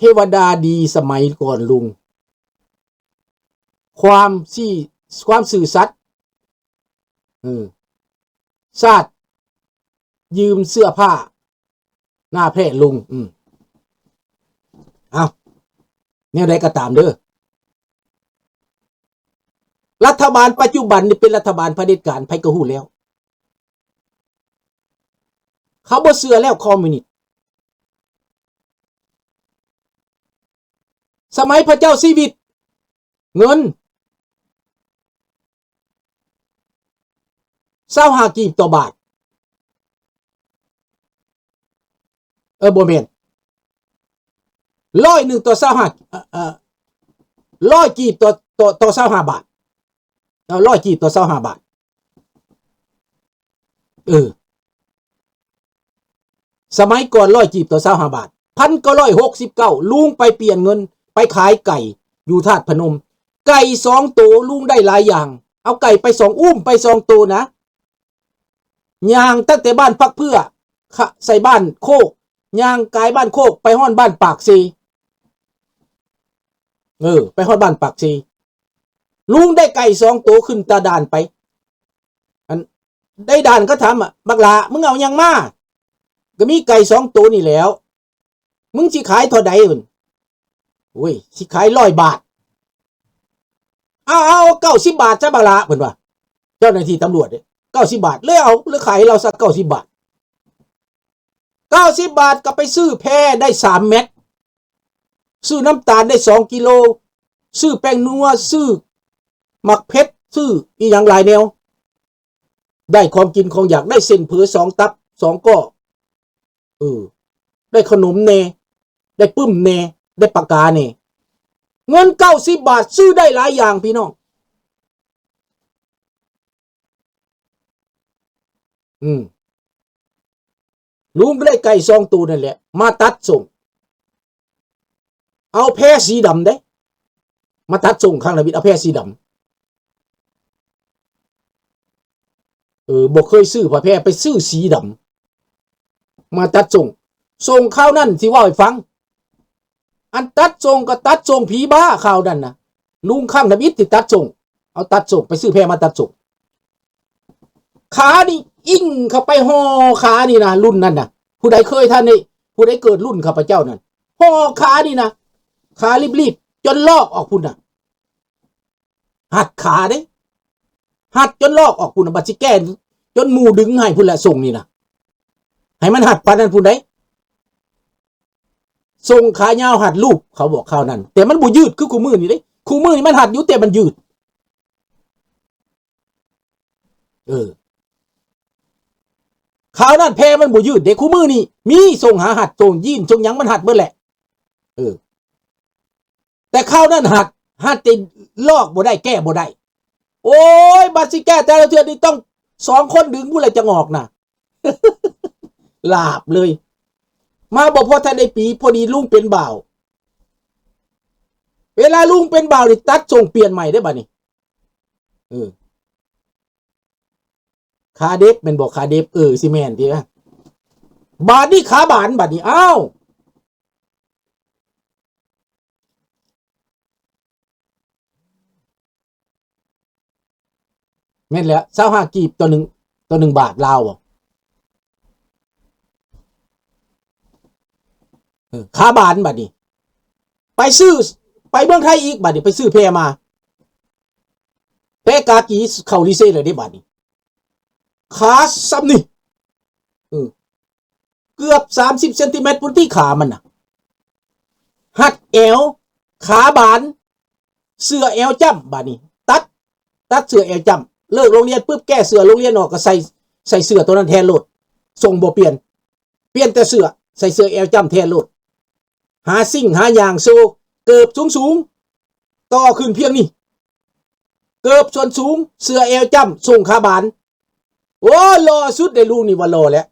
ເທວະດາດີສະໄໝກ່ອນລຸງ ຄວາມຊື່ ຄວາມຊື່ສັດ ເອີ ຊາດຢືມເສື້ອຜ້າໜ້າແພລຸງ. ອືມ ເອົ້າ ແນວໃດກໍຕາມເດີ ລັດຖະບານປັດຈຸບັນນີ້ເປັນລັດຖະບານຜະເດັດການ ໃຜກໍຮູ້ແລ້ວ ເຂົາບໍ່ເຊື່ອແລ້ວຄອມມິວນິດ. ສະໄໝພະເຈົ້າຊີວິດ ເງິນຊາວຫ້າກີບຕໍ່ບາດ ເອີ ບໍ່ແມ່ນ ຮ້ອຍໜຶ່ງຕໍ່ຊາວຫ້າ ເອີ ເອີ ຮ້ອຍກີບຕໍ່ ຕໍ່ ຕໍ່ຊາວຫ້າບາດ ເອີ ຮ້ອຍກີບຕໍ່ຊາວຫ້າບາດ ເອີ ສະໄໝກ່ອນຮ້ອຍກີບຕໍ່ຊາວຫ້າບາດ. ພັນເກົ້າຮ້ອຍຫົກສິບເກົ້າ ລຸງໄປປ່ຽນເງິນ ໄປຂາຍໄກ່ຢູ່ທາດພະນົມ ໄກ່ສອງໂຕ ລຸງໄດ້ຫຼາຍຢ່າງ ເອົາໄກ່ໄປສອງ ອຸ້ມໄປສອງໂຕນະ ຍ່າງຕັ້ງແຕ່ບ້ານປັກເພື່ອ ຂະ ໃສ່ບ້ານໂຄກ ຍ່າງກາຍບ້ານໂຄກ ໄປຮອດບ້ານປາກເຊ ເອີ ໄປຮອດບ້ານປາກເຊ ລຸງໄດ້ໄກ່ສອງໂຕ ຂຶ້ນຕາດ່ານໄປ ອັນ ໃນດ່ານເຂົາຖາມວ່າ ບັກຫຼ້າ ມຶງເອົາຫຍັງມາ? ກໍມີໄກ່ສອງໂຕນີ້ແຫຼ້ວ ມຶງຊິຂາຍເທົ່າໃດ? ໂອ້ຍ ຊິຂາຍຮ້ອຍບາດ. ເອົາ ເອົາເກົ້າສິບບາດຊະບັກຫຼ້າ ເພິ່ນວ່າ ເຈົ້າໜ້າທີ່ຕຳຫຼວດເດ້ ເກົ້າສິບບາດ ເລີຍເອົາ ເລີຍຂາຍໃຫ້ລາວຊະເກົ້າສິບບາດ. ເກົ້າສິບບາດກໍໄປຊື້ແພໄດ້ສາມແມັດ ຊື້ນ້ຳຕານໄດ້ສອງກິໂລ ຊື້ແປ້ງນົວ ຊື້ໝາກເຜັດ ຊື້ອີ່ຫຍັງຫຼາຍແນວ ໄດ້ຂອງກິນຂອງຢາກ ໄດ້ເສັ້ນເຜີສອງຕັບສອງກໍ ເອີ ໄດ້ຂະໜົມແດ່ ໄດ້ປຶ້ມແດ່ ໄດ້ປາກາແດ່ ເງິນເກົ້າສິບບາດຊື້ໄດ້ຫຼາຍຢ່າງພີ່ນ້ອງ. ອືມ ລຸງກໍໄດ້ໄກ່ສອງໂຕນັ້ນແຫຼະ ມາຕັດສົ່ງ ເອົາແພສີດຳເດ້ ມາຕັດສົ່ງ ຄັ້ງທຳອິດເອົາແພສີດຳ. ເອີ ບໍ່ເຄີຍຊື້ຜ້າແພ ໄປຊື້ສີດຳ ມາຕັດສົ່ງ ສົ່ງຄາວນັ້ນຊິເວົ້າໃຫ້ຟັງ ອັນຕັດສົ່ງກໍຕັດສົ່ງຜີບ້າຄາວນັ້ນນະ ລຸງຄັ້ງທຳອິດທີ່ຕັດສົ່ງ ເອົາຕັດສົ່ງ ໄປຊື້ແພມາຕັດສົ່ງ ຂານີ້ອິ້ງເຂົ້າໄປຫໍ່ຂານີ້ນະ ລຸ້ນນັ້ນນະ ຜູ້ໃດເຄີຍທັນນີ້ ຜູ້ໃດເກີດລຸ້ນຂ້າພະເຈົ້ານັ້ນ ຫໍ່ຂານີ້ນະ ຂາລີບໆ ຈົນລອກອອກພຸ້ນນະ ຮັດຂາເດ້ ຮັດຈົນລອກອອກພຸ້ນນະ ບັດຊິແກ້ຈົນໝູ່ດຶງໃຫ້ພຸ້ນແຫຼະ ສົ່ງນີ້ນະ ໃຫ້ມັນຮັດປານນັ້ນພຸ້ນໃດ໋ ສົ່ງຂາຍາວຮັດລູບ ເຂົາບອກຄາວນັ້ນ ແຕ່ມັນບໍ່ຍືດຄືຄູ່ມື້ນີ້ເດ້ ຄູ່ມື້ນີ້ມັນຮັດຢູ່ ແຕ່ມັນຍືດ ເອີ ຄາວນັ້ນແພມັນບໍ່ຍືດເດ້ ຄູ່ມື້ນີ້ມີສົ່ງຫາຮັດ ສົ່ງຢີນ ສົ່ງຫຍັງມັນຮັດເບິດແຫຼະ ເອີ ແຕ່ຄາວນັ້ນຮັດ ຮັດແຕ່ລອກບໍ່ໄດ້ ແກ້ບໍ່ໄດ້ ໂອ້ຍ ບັດຊິແກ້ແຕ່ລະເທື່ອນີ້ຕ້ອງສອງຄົນດຶງພຸ້ນແຫຼະຈັ່ງອອກນະ ລາບເລີຍ ມາບໍ່ພໍທັນໄດ້ປີ ພໍດີລຸງເປັນບ່າວ ເວລາລຸງເປັນບ່າວນີ້ຕັດສົ່ງປ່ຽນໃໝ່ເດ້ບັດນີ້ ເອີ ຂາເດັບແມ່ນບໍ່? ຂາເດັບ ເອີ ຊິແມ່ນຕິ ບາດນີ້ຂາບານ ບາດນີ້ ອ້າວ ແມ່ນແລ້ວ ຊາວຫ້າກີບຕໍ່ໜຶ່ງ ຕໍ່ໜຶ່ງບາດລາວບໍ? ເອີ ຂາບານບາດນີ້ ໄປຊື້ ໄປເມືອງໄທອີກ ບາດນີ້ໄປຊື້ແພມາ ແພກາກີເຂົ້າລີເຊແລ້ວເດ້ບາດນີ້ ຂາສ່ຳນີ້ ເອີ ເກືອບສາມສິບເຊັນຕີແມັດພຸ້ນຕິ ຂາມັນນະ ຮັດແອວ ຂາບານ ເສື້ອແອວຈ້ຳ ບາດນີ້ຕັດ ຕັດເສື້ອແອວຈ້ຳ ເລີກໂຮງຮຽນປຶບ ແກ້ເສື້ອໂຮງຮຽນອອກ ກໍໃສ່ ໃສ່ເສື້ອໂຕນັ້ນແທນໂລດ ສົ່ງບໍ່ປ່ຽນ ປ່ຽນແຕ່ເສື້ອ ໃສ່ເສື້ອແອວຈ້ຳແທນໂລດ ຫາຊິ້ງຫາຫຍັງໂຊ ເກີບສູງໆ ຕໍ່ຂຶ້ນພຽງນີ້ ເກີບສົ້ນສູງ ເສື້ອແອວຈ້ຳ ສົ່ງຂາບານ ໂອ້ ຫຼໍ່ສຸດເດ້ ລຸງນີ້ວ່າຫຼໍ່ແຫຼະ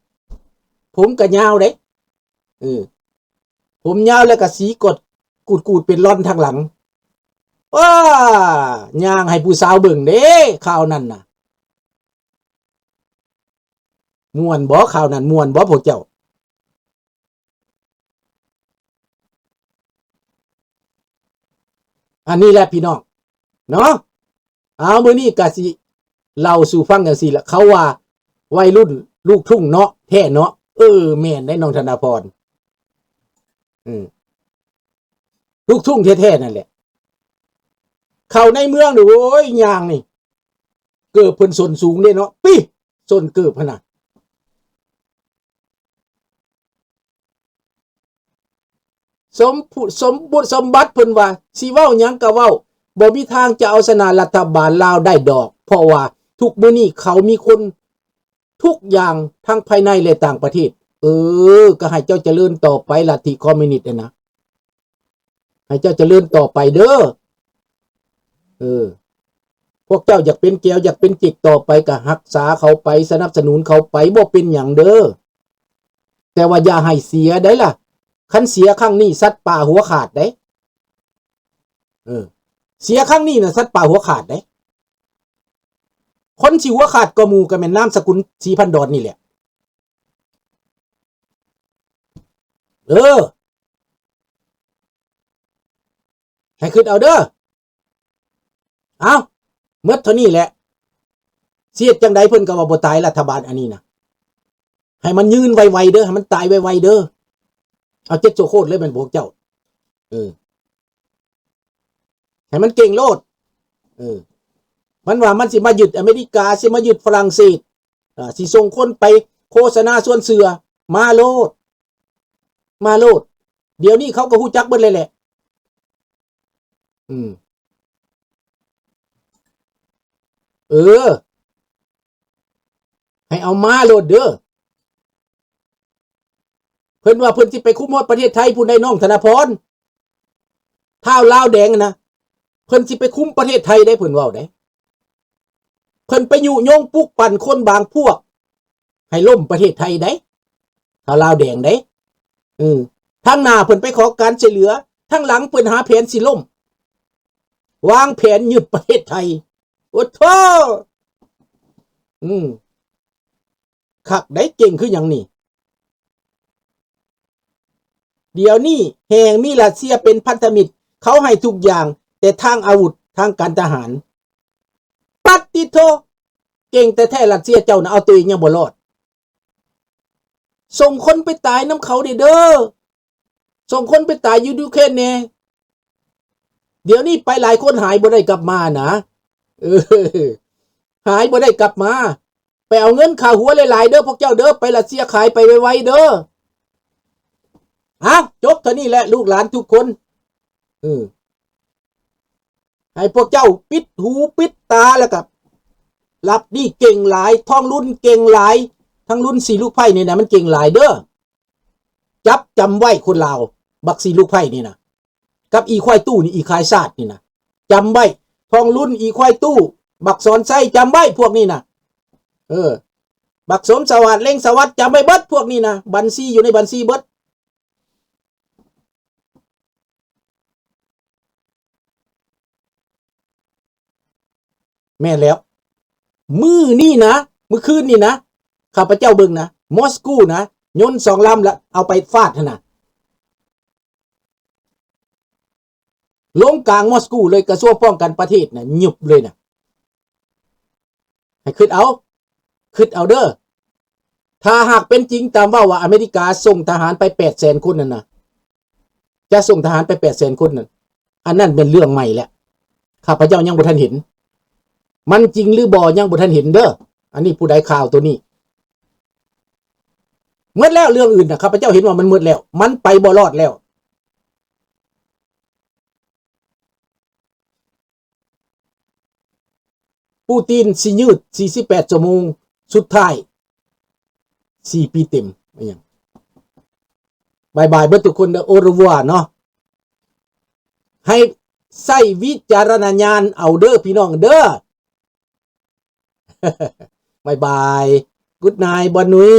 ຜົມກະຍາວເດ້ ເອີ ຜົມຍາວແລ້ວກະສີກອດກູດໆ ເປັນລອນທາງຫຼັງ ວ້າ ຍ່າງໃຫ້ຜູ້ສາວເບິ່ງເດ້ ຄາວນັ້ນນະ ມ່ວນບໍ່? ຄາວນັ້ນມ່ວນບໍ່ພວກເຈົ້າ? ອັນນີ້ແຫຼະພີ່ນ້ອງເນາະ. ເອົາ ມື້ນີ້ກະຊິເລົ່າສູ່ຟັງຈັ່ງຊີ້ລະ ເຂົາວ່າໄວລຸ້ນລູກທຸ່ງເນາະ ແທ້ເນາະ. ເອີ ແມ່ນໄດ໋ນ້ອງທະນາພອນ ອືມ ລູກທຸ່ງແທ້ໆນັ້ນແຫຼະ. ເຂົ້າໃນເມືອງນີ້ ໂອ້ຍ ຍ່າງນີ້ ເກີບເພິ່ນສົ້ນສູງເດ້ເນາະ ປິ້ ສົ້ນເກີບຫັ້ນນະ. ສົມ ສົມບຸດສົມບັດເພິ່ນວ່າ ຊິເວົ້າຫຍັງກະເວົ້າ ບໍ່ມີທາງຈະເອົາຊະນະລັດຖະບານລາວໄດ້ດອກ ເພາະວ່າທຸກມື້ນີ້ເຂົາມີຄົນທຸກຢ່າງທັງພາຍໃນ ແລະ ຕ່າງປະເທດ. ເອີ ກະໃຫ້ເຈົ້າຈະເລີນຕໍ່ໄປ ລັດທິຄອມມິວນິດຫັ້ນນະ ໃຫ້ເຈົ້າຈະເລີນຕໍ່ໄປເດີ. ເອີ ພວກເຈົ້າຢາກເປັນແກວ ຢາກເປັນຈິກຕໍ່ໄປ ກະຮັກສາເຂົາໄປ ສະໜັບສະໜູນເຂົາໄປ ບໍ່ເປັນຫຍັງເດີ. ແຕ່ວ່າຢ່າໃຫ້ເສຍໄດ໋ລະ ຄັນເສຍຄັ້ງນີ້ ສັດປ່າຫົວຂາດໄດ໋. ເອີ ເສຍຄັ້ງນີ້ນະ ສັດປ່າຫົວຂາດໄດ໋. ຄົນຊິຫົວຂາດກວ່າໝູ່ກະແມ່ນນາມສະກຸນສີພັນດອນນີ້ແຫຼະ. ເອີ ໃຫ້ຄິດເອົາເດີ. ເອົ້າ ໝົດເທົ່ານີ້ແຫຼະ. ຊິເຮັດຈັ່ງໃດເພິ່ນກະວ່າບໍ່ຕາຍ ລັດຖະບານອັນນີ້ນະ. ໃຫ້ມັນຍືນໄວໆເດີ ໃຫ້ມັນຕາຍໄວໆເດີ. ເອົາເຈັດໂສໂຄດເລີຍແມ່ນພວກເຈົ້າ. ເອີ ໃຫ້ມັນເກັ່ງໂລດ. ເອີ ມັນວ່າມັນຊິມາຍຶດອາເມລິກາ ຊິມາຍຶດຝຣັ່ງເສດ ອາ ຊິສົ່ງຄົນໄປໂຄສະນາຊວນເຊື່ອ ມາໂລດ ມາໂລດ. ດຽວນີ້ເຂົາກະຮູ້ຈັກເບິດແລ້ວແຫຼະ. ອືມ ເອີ ໃຫ້ເອົາມາໂລດເດີ. ເພິ່ນວ່າເພິ່ນຊິໄປຄຸມຮອດປະເທດໄທພຸ້ນໃດ໋ ນ້ອງທະນາພອນ. ທ້າວລາວແດງຫັ້ນນະ ເພິ່ນຊິໄປຄຸມປະເທດໄທໄດ໋ ເພິ່ນເວົ້າໄດ໋. ເພິ່ນໄປຍຸຍົງປຸກປັ່ນຄົນບາງພວກໃຫ້ລົ້ມປະເທດໄທໄດ໋ ທ້າວລາວແດງໄດ໋. ເອີ ທາງໜ້າເພິ່ນໄປຂໍການຊ່ວຍເຫຼືອ ທາງຫຼັງເພິ່ນຫາແຜນຊິລົ້ມ ວາງແຜນຍຶດປະເທດໄທ. ໂອ້ໂທ ອືມ ຄັກໄດ໋ ເກັ່ງຄືຫຍັງນີ້. ດຽວນີ້ແຮ່ງມີຣັດເຊຍເປັນພັນທະມິດ ເຂົາໃຫ້ທຸກຢ່າງ ແຕ່ທາງອາວຸດ ທາງການທະຫານ. ປັດຕິໂທ ເກັ່ງແທ້ໆ ຣັດເຊຍເຈົ້ານະ ເອົາໂຕເອງຍັງບໍ່ລອດ. ສົ່ງຄົນໄປຕາຍນຳເຂົາແດ່ເດີ. ສົ່ງຄົນໄປຕາຍຢູ່ຢູເຄຣນແດ່. ດຽວນີ້ໄປຫຼາຍຄົນຫາຍບໍ່ໄດ້ກັບມານະ. ເອີ ຫາຍບໍ່ໄດ້ກັບມາ. ໄປເອົາເງິນຄ່າຫົວຫຼາຍໆເດີພວກເຈົ້າເດີ. ໄປຣັດເຊຍຂາຍໄປໄວໆເດີ. ເອົ້າ ຈົບເທົ່ານີ້ແຫຼະ ລູກຫຼານທຸກຄົນ. ເອີ ໃຫ້ພວກເຈົ້າປິດຫູປິດຕາ ແລ້ວກະ ລັດນີ້ເກັ່ງຫຼາຍ ທອງລຸນເກັ່ງຫຼາຍ. ທັງລຸນສີລູກໄຟນີ້ນະ ມັນເກັ່ງຫຼາຍເດີ. ຈັບ ຈຳໄວ້ ຄົນລາວ ບັກສີລູກໄຟນີ້ນະ ກັບອີຄວາຍຕູ້ນີ້ ອີຄວາຍຊາດນີ້ນະ ຈຳໄວ້. ທອງລຸນ ອີຄວາຍຕູ້ ບັກສອນໄຊ ຈຳໄວ້ພວກນີ້ນະ. ເອີ ບັກສົມສະຫວາດ ເລັງສະຫວັດ ຈຳໄວ້ເບິດພວກນີ້ນະ. ບັນຊີຢູ່ໃນບັນຊີເບິດ. ແມ່ນແລ້ວ ມື້ນີ້ນະ ມື້ຄືນນີ້ນະ ຂ້າພະເຈົ້າເບິ່ງນະ ມອສກູນະ ຍົນສອງລຳລະເອົາໄປຟາດຫັ້ນນະ ລົງກາງມອສກູເລີຍ ກະຊວງປ້ອງກັນປະເທດນະ ຫຍຸບເລີຍນະ. ໃຫ້ຄິດເອົາ ຄິດເອົາເດີ. ຖ້າຫາກເປັນຈິງຕາມເວົ້າວ່າອາເມລິກາສົ່ງທະຫານໄປແປດແສນຄົນນັ້ນນະ ຈະສົ່ງທະຫານໄປແປດແສນຄົນນັ້ນ ອັນນັ້ນແມ່ນເລື່ອງໃໝ່ແລ້ວ. ຂ້າພະເຈົ້າຍັງບໍ່ທັນເຫັນ ມັນຈິງຫຼືບໍ່ຍັງບໍ່ທັນເຫັນເດີ. ອັນນີ້ຜູ້ໃດຂ່າວໂຕນີ້ ໝົດແລ້ວ ເລື່ອງອື່ນນະ ຂ້າພະເຈົ້າເຫັນວ່າມັນໝົດແລ້ວ ມັນໄປບໍ່ລອດແລ້ວ. ປູຕິນຊິຍືດສີ່ສິບແປດຊົ່ວໂມງ ສຸດທ້າຍສີ່ປີເຕັມ. ອີຫຍັງ? ບາຍບາຍເບິດທຸກຄົນເດີ. ໂອເຣວວາເນາະ. ໃຫ້ໃຊ້ວິຈາລະນະຍານເອົາເດີພີ່ນ້ອງເດີ. ບາຍບາຍ. ກຸດນາຍ ບ່ອນນຸຍ.